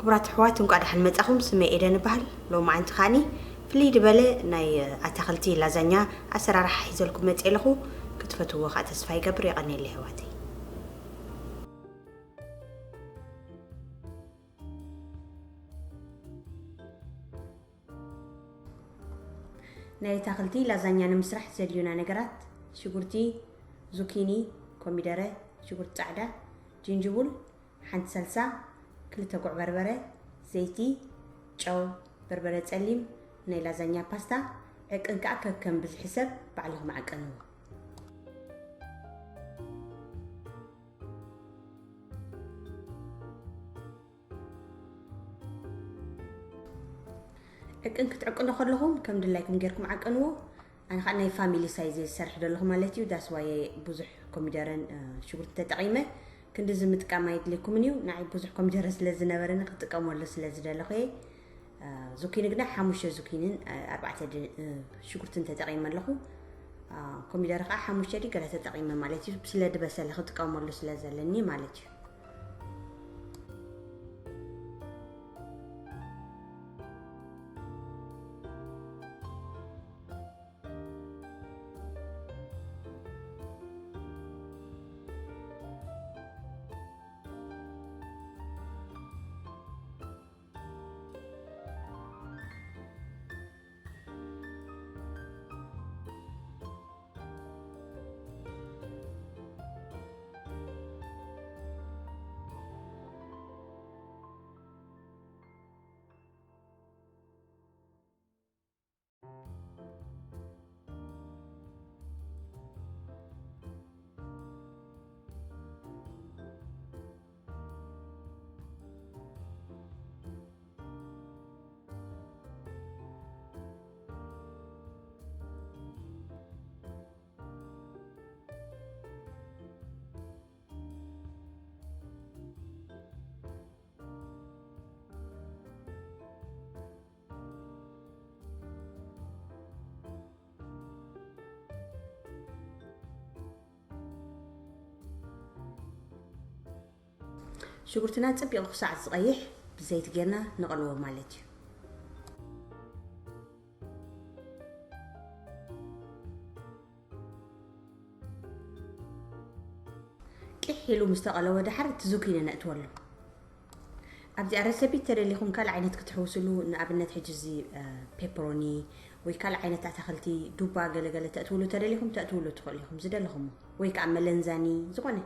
ክቡራት ኣሕዋት፣ እንኳዕ ደሓን መጻኹም። ስመይ ኤደን እበሃል። ሎማዓንቲ ከዓኒ ፍልይ ዝበለ ናይ ኣታኽልቲ ላዛኛ ኣሰራርሓ ሒዘልኩም መጽእ ኣለኹ። ክትፈትውዎ ከኣ ተስፋ ይገብር። የቐንየለይ ኣሕዋተይ። ናይ ኣታኽልቲ ላዛኛ ንምስራሕ ዘድልዩና ነገራት፣ ሽጉርቲ፣ ዙኪኒ፣ ኮሚደረ፣ ሽጉርቲ ጻዕዳ፣ ጅንጅቡል፣ ሓንቲ ሰልሳ፣ ክልተ ጉዕ በርበረ፣ ዘይቲ፣ ጨው፣ በርበረ ጸሊም፣ ናይ ላዛኛ ፓስታ፣ ዕቅን ከኣ ከከም ብዝሒ ሰብ ባዕልኹም ዓቅንዎ። ዕቅን ክትዕቅኑ ከለኹም ከም ድላይኩም ጌርኩም ዓቅንዎ። ኣነ ከዓ ናይ ፋሚሊ ሳይዝ እየ ዝሰርሕ ዘለኹ ማለት እዩ። ዳስ ዋየ ብዙሕ ኮሚደረን፣ እ፣ ሽጉርትን ተጠቒመ። ክንድዚ ምጥቃም ኣይድልየኩምን እዩ። ንዓይ ብዙሕ ኮሚደረ ስለ ዝነበረኒ ክጥቀመሉ ስለ ዝደለኹ እየ። እ፣ ዙኪኒ ግና ሓሙሽተ ዙኪንን፣ እ፣ ኣርባዕተ ድ-፣ እ፣ ሽጉርትን ተጠቒመ ኣለኹ። እ፣ ኮሚደረ ከዓ ሓሙሽተ ድዩ ገለ ተጠቒመ ማለት እዩ። ስለ ድበሰለ ክጥቀመሉ ስለ ዘለኒ ማለት እዩ። ሽጉርትና ጽቢቑ ክሳዕ ዝቐይሕ ብዘይቲ ጌርና ንቐልዎ ማለት እዩ። ቂሕ ኢሉ ምስ ተቐለወ ደሓር እቲ ዙኪኒ ነእትወሉ። ኣብዚኣ ረሰፒ ተደሊኹም ካልእ ዓይነት ክትሕውስሉ፣ ንኣብነት ሕጂ እዚ፣ እ፣ ፔፐሮኒ ወይ ካልእ ዓይነት ኣታኽልቲ፣ ዱባ ገለገለ ተእትውሉ ተደሊኹም ተእትውሉ ትኽእሉ ኢኹም፣ ዝደለኹም። ወይ ከዓ መለንዛኒ፣ ዝኾነ።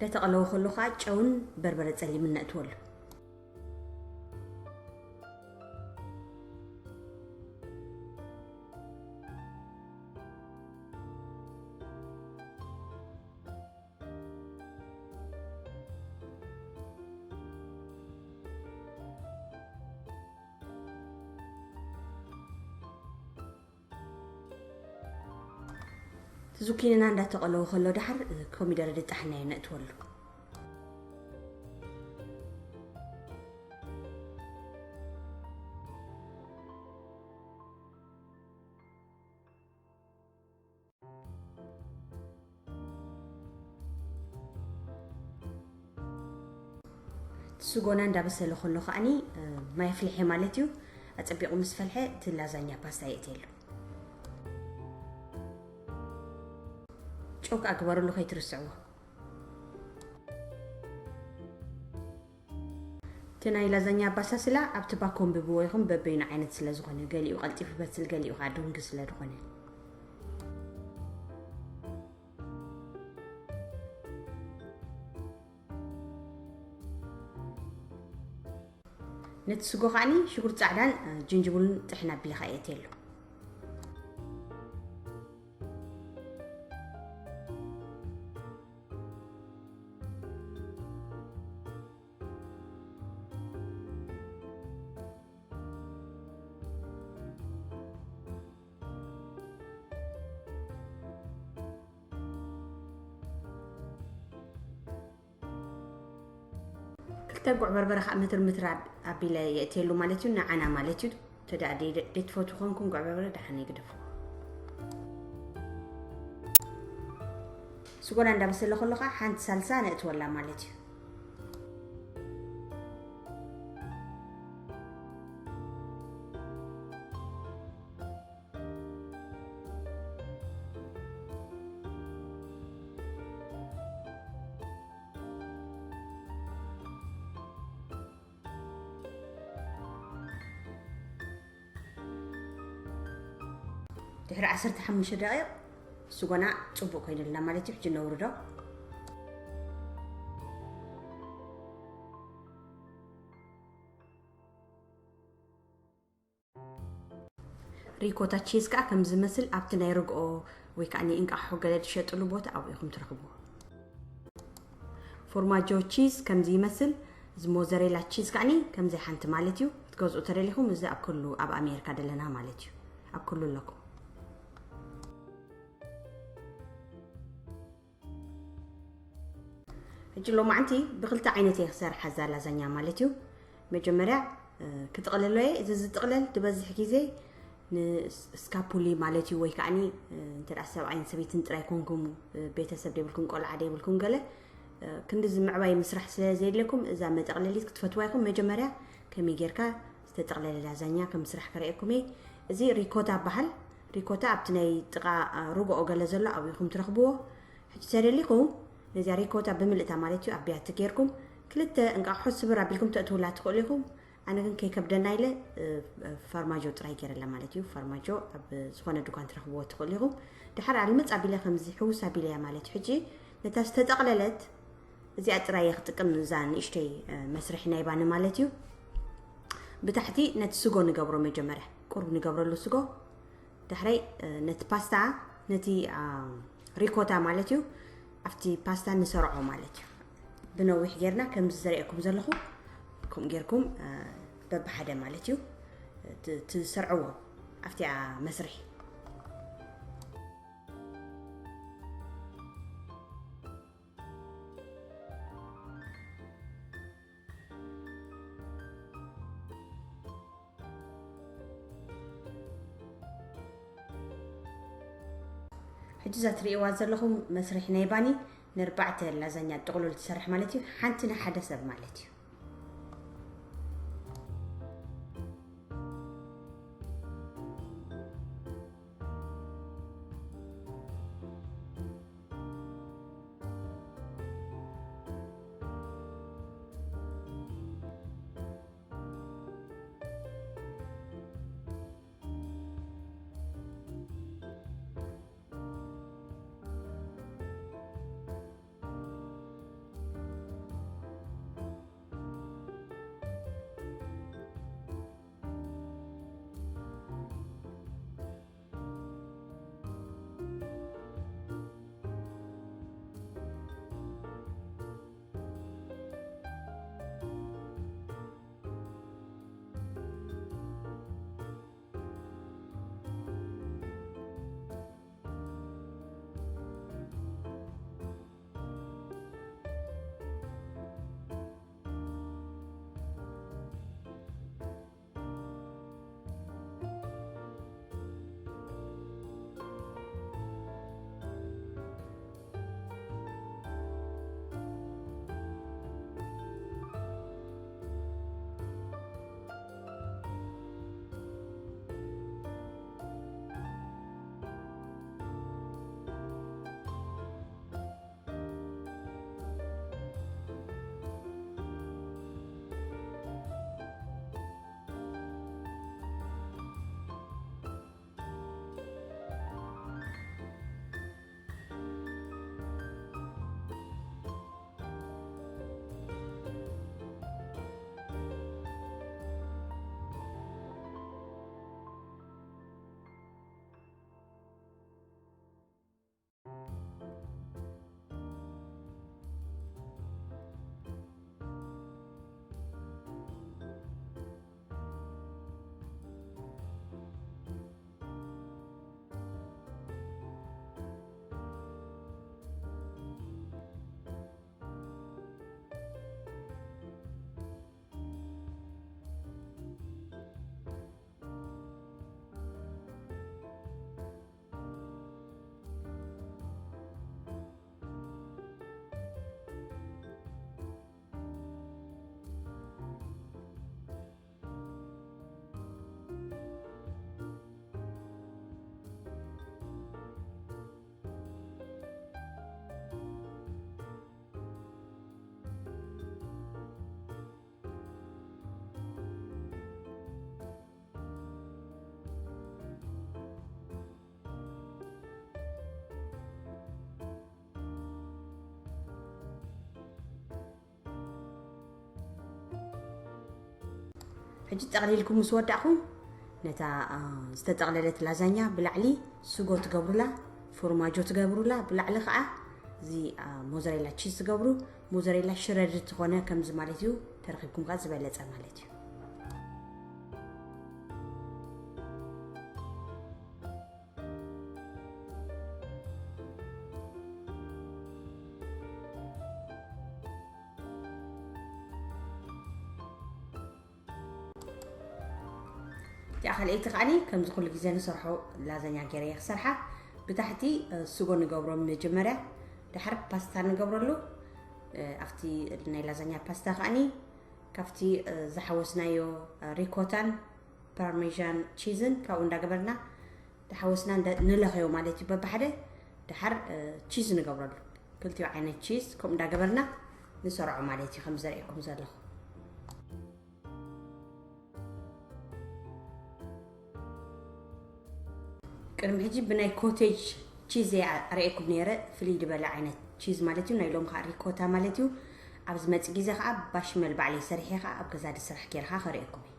ደተቐለወ ከሎ ከዓ ጨውን በርበረ ጸሊምን ነእትወሉ። እቲ ዙኪንና እንዳተቐለወ ከሎ ደሓር ኮሚደረ ድጣሕናዮ ነእትወሉ። እቲ ስጎና እንዳበሰለ ከሎ ከዓኒ፣ እ፣ ማይ ኣፍልሐ ማለት እዩ። ኣጸቢቑ ምስ ፈልሐ እቲ ላዛኛ ፓስታ የእትየሉ። ጨው ከኣ ግበረሉ ከይትርስዕዎ። እቲ ናይ ላዛኛ ኣባሳስላ ኣብቲ ባኮ ኣንብብዎ ኢኹም፣ በበይኑ ዓይነት ስለ ዝኾነ፣ ገሊኡ ቀልጢፉ በስል፣ ገሊኡ ከኣ ድንጉ ስለ ዝኾነ። ነቲ ስጎ ከዓኒ ሽጉርቲ ጻዕዳን፣ እ፣ ጅንጅብሉን ጥሕን ኣቢልካ የእትየሉ። ክልተ ጉዕ በርበረ ከዓ ምትር ምትር ኣብ-፣ ኣቢለ የእትየሉ ማለት እዩ፣ ንዓና ማለት እዩ። እንተ ደኣ ደይ-፣ ደይትፈትዉ ኮንኩም ጉዕ በርበረ ደሓን ይግደፉ። ስጎና እንዳበሰለ ከሎ ከዓ ሓንቲ ሳልሳ ነእትወላ ማለት እዩ። ድሕሪ ዓሰርተ ሓሙሽተ ደቂቕ ስጎና ጽቡቕ ኮይኑልና ማለት እዩ። ሕጂ ነውርዶ። ሪኮታ ቺዝ ከዓ ከም ዝመስል ኣብቲ ናይ ርግኦ ወይ ከዓ እንቃሖ ገለ ዝሸጥሉ ቦታ ኣብኡ ኢኹም ትረኽብዎ። ፎርማጆ ቺዝ ከምዚ ይመስል። እዚ ሞዘሬላ ቺዝ ከዓኒ ከምዚ ሓንቲ ማለት እዩ። ክትገዝኡ ተደሊኹም እዚ ኣብ ኩሉ ኣብ ኣሜሪካ ደለና ማለት እዩ። ኣብ ኩሉ ኣለኩም። ሕጂ ሎማዓንቲ ብክልተ ዓይነት እየ ክሰርሓ እዛ ላዛኛ ማለት እዩ። መጀመርያ እ፣ ክጥቕልሎ እየ። እዚ ዝጥቕለል ዝበዝሕ ግዜ ንስካፑሊ ማለት እዩ፣ ወይ ከዓኒ እ፣ እንተ ደኣ ሰብኣይን ሰበይትን ጥራይ ኮንኩም እ፣ ቤተሰብ ደይብልኩም ቆልዓ ደይብልኩም ገለ እ፣ ክንዲ ዝምዕባይ ምስራሕ ስለ ዘየድለኩም እዛ መጠቕለሊት ክትፈትዋ ኢኹም። መጀመርያ ከመይ ጌርካ ዝተጠቕለለ ላዛኛ ከም ምስራሕ ከርእየኩም እየ። እዚ ሪኮታ በሃል። ሪኮታ ኣብቲ ናይ ጥቓ እ፣ ርግኦ ገለ ዘሎ ኣብኡ ኢኹም ትረኽብዎ። ሕጂ ተደሊኹም ነዚኣ ሪኮታ ብምልእታ ማለት እዩ ኣብ ቢያቲ ጌርኩም ክልተ እንቃሖ ስብር ኣቢልኩም ተእትውላ ትኽእሉ ኢኹም። ኣነ ግን ከይከብደና ኢለ እ፣ ፋርማጆ ጥራይ ገይረላ ማለት እዩ። ፋርማጆ ኣብ ዝኾነ ድኳን ትረኽብዎ ትኽእሉ ኢኹም። ድሓር ኣልምፅ ኣቢለ ከምዚ ሕውስ ኣቢለያ ማለት እዩ። ሕጂ ነታ ዝተጠቕለለት እዚኣ ጥራይ እየ ክጥቀም፣ እዛ ንእሽተይ እ፣ መስርሒ ናይ ባኒ ማለት እዩ። ብታሕቲ ነቲ ስጎ ንገብሮ፣ መጀመርያ ቁሩብ ንገብረሉ ስጎ። ዳሕራይ እ፣ ነቲ ፓስታ፣ ነቲ ሪኮታ ማለት እዩ፣ ኣብቲ ፓስታ ንሰርዖ ማለት እዩ። ብነዊሕ ጌርና ከምዚ ዘርእየኩም ዘለኹ ከምኡ ጌርኩም እ፣ በብሓደ ማለት እዩ ት- ትሰርዕዎ ኣብቲኣ መስርሒ። ሕጂ እዛ ትርእይዋ ዘለኹም መስርሒ ናይ ባኒ ንኣርባዕተ ላዛኛ ጥቕሉል ትሰርሕ ማለት እዩ። ሓንቲ ንሓደ ሰብ ማለት እዩ። ሕጂ ጠቕሊልኩም ምስ ወዳእኹም፣ ነታ ዝተጠቕለለት ላዛኛ ብላዕሊ ስጎ ትገብሩላ፣ ፎርማጆ ትገብሩላ፣ ብላዕሊ ከዓ እዚ ሞዘሬላ ቺዝ ትገብሩ። ሞዘሬላ ሽረድ ዝኾነ ከምዚ ማለት እዩ። ተረኺብኩም ከዓ ዝበለፀ ማለት እዩ። እቲኣ ካልኣይቲ ከዓኒ ከምዚ ኩሉ ግዜ ንሰርሖ ላዛኛ ገይረ እየ ክሰርሓ። ብታሕቲ ስጎ ንገብሮ መጀመርያ፣ ድሓር ፓስታ ንገብረሉ። ኣብቲ ናይ ላዛኛ ፓስታ ከዓኒ ካብቲ ዝሓወስናዮ ሪኮታን ፓርሜዛን ቺዝን ካብኡ እንዳገበርና ዝሓወስና ንለኸዮ ማለት እዩ። በብሓደ ድሓር ቺዝ ንገብረሉ፣ ክልቲኡ ዓይነት ቺዝ ከምኡ እንዳገበርና ንሰርዖ ማለት እዩ። ከም ዘርእየኩም ዘለኹ ቅድሚ ሕጂ ብናይ ኮቴጅ ቺዝ እየ ኣርእየኩም ነይረ፣ ፍልይ ዝበለ ዓይነት ቺዝ ማለት እዩ። ናይ ሎም ከዓ ሪኮታ ማለት እዩ። ኣብ ዝመፅእ ግዜ ከዓ ባሽመል ባዕለይ ሰሪሐ ከዓ ኣብ ገዛ ድስራሕ ገይርካ ከርእየኩም እየ።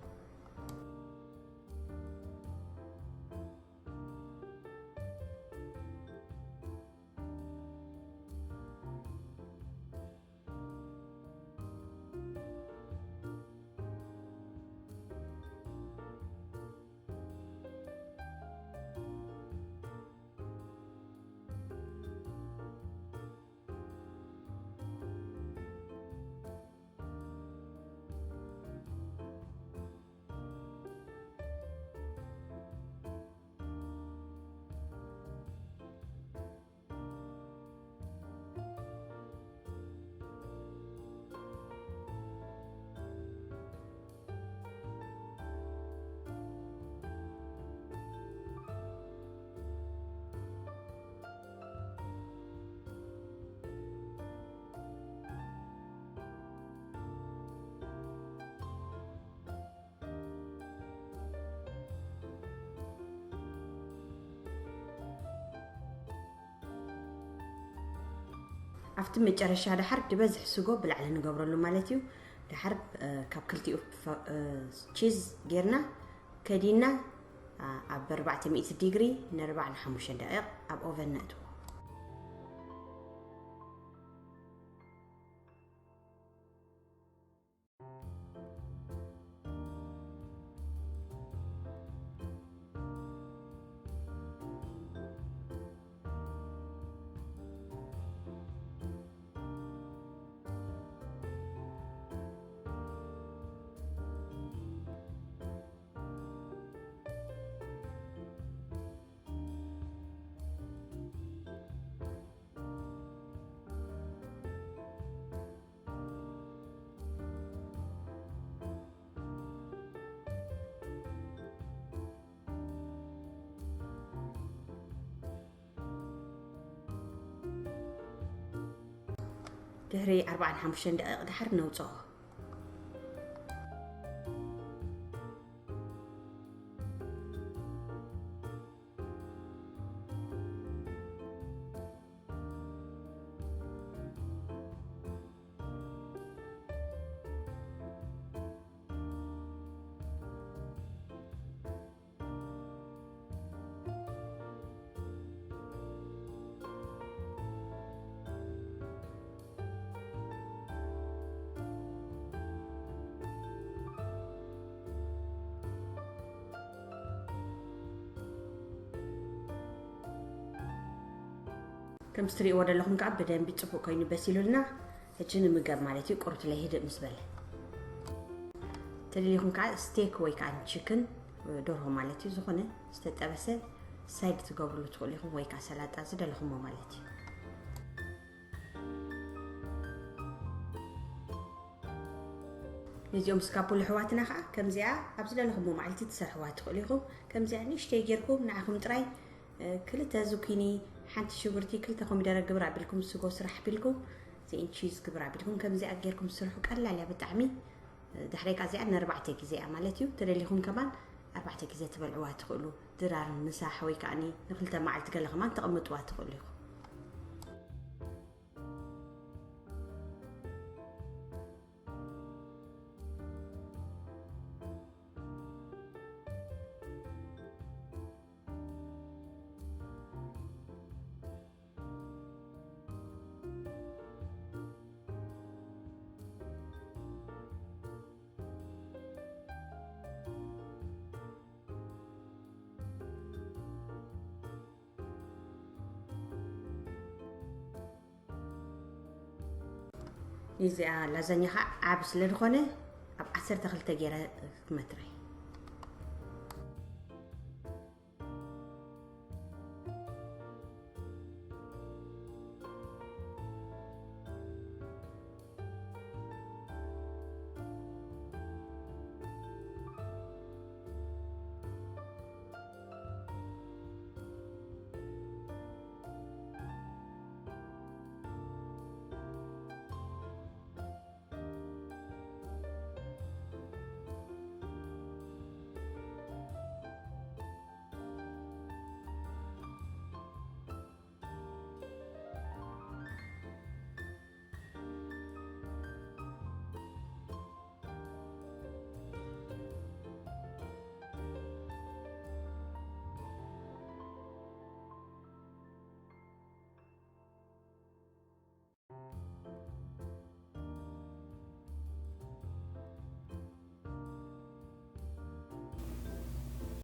ኣብቲ መጨረሻ ድሓር ድበዝሕ ስጎ ብላዕሊ ንገብረሉ ማለት እዩ። ድሓር ካብ ክልቲኡ ቺዝ ጌርና ከዲና ኣብ ኣርባዕተ ሚእቲ ዲግሪ ንኣርባዓ ንሓሙሽተ ደቂቕ ኣብ ኦቨን ነእትዎ። ድሕሪ ኣርባዓን ሓሙሽተን ደቂቕ ድሓር ነውፅኦ። ከም እትሪእዎ ዘለኹም ከዓ ብደንቢ ፅቡቅ ኮይኑ በሲሉልና። ሕጂ ንምገብ ማለት እዩ። ቁሩብ ለይ ህድእ ምስ በለ ተደሊኹም ከዓ ስቴክ ወይ ከዓ ቺክን፣ ደርሆ ማለት እዩ፣ ዝኾነ ዝተጠበሰ ሳይድ ትገብርሉ ትኽእሉ ኢኹም፣ ወይ ከዓ ሰላጣ ዝደለኹሞ ማለት እዩ። ነዚኦም ስካፑል ኣሕዋትና ከዓ ከምዚኣ ኣብ ዝደለኹሞ መዓልቲ ትሰርሕዋ ትኽእሉ ኢኹም። ከምዚኣ ንእሽተይ ጌርኩም ንዓኹም ጥራይ ክልተ ዙኪኒ፣ ሓንቲ ሽጉርቲ፣ ክልተ ኮሚደረ ግብር ኣቢልኩም ስጎ ስራሕ ኣቢልኩም ዚን ቺዝ ግብር ኣቢልኩም ከምዚኣ ጌርኩም ስርሑ። ቀላል እያ ብጣዕሚ። ድሕረይ ከዓ እዚኣ ንኣርባዕተ ግዜ እያ ማለት እዩ። ተደሊኹም ከማን ኣርባዕተ ግዜ ትበልዕዋ ትኽእሉ። ድራር ምሳሕ ወይ ከዓኒ ንክልተ መዓልቲ ገለ ከማን ተቐምጥዋ ትኽእሉ ኢኹም። እዚኣ ላዛኛ ከዓ ዓብ ስለ ዝኾነ ኣብ ዓሰርተ ክልተ ገይረ ክመትረይ።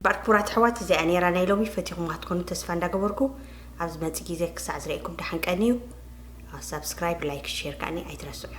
ባር ክቡራት ኣሕዋት፣ እዚኣ ነይራ ናይ ሎሚ። ፈቲኹምዋ ክትኮኑ ተስፋ እንዳገበርኩ፣ ኣብ ዝመጽእ ግዜ ክሳዕ ዝርእየኩም ደሓን ቀንዩ። ሳብስክራይብ፣ ላይክ፣ ሼር ከኣኒ ኣይትረስዑ።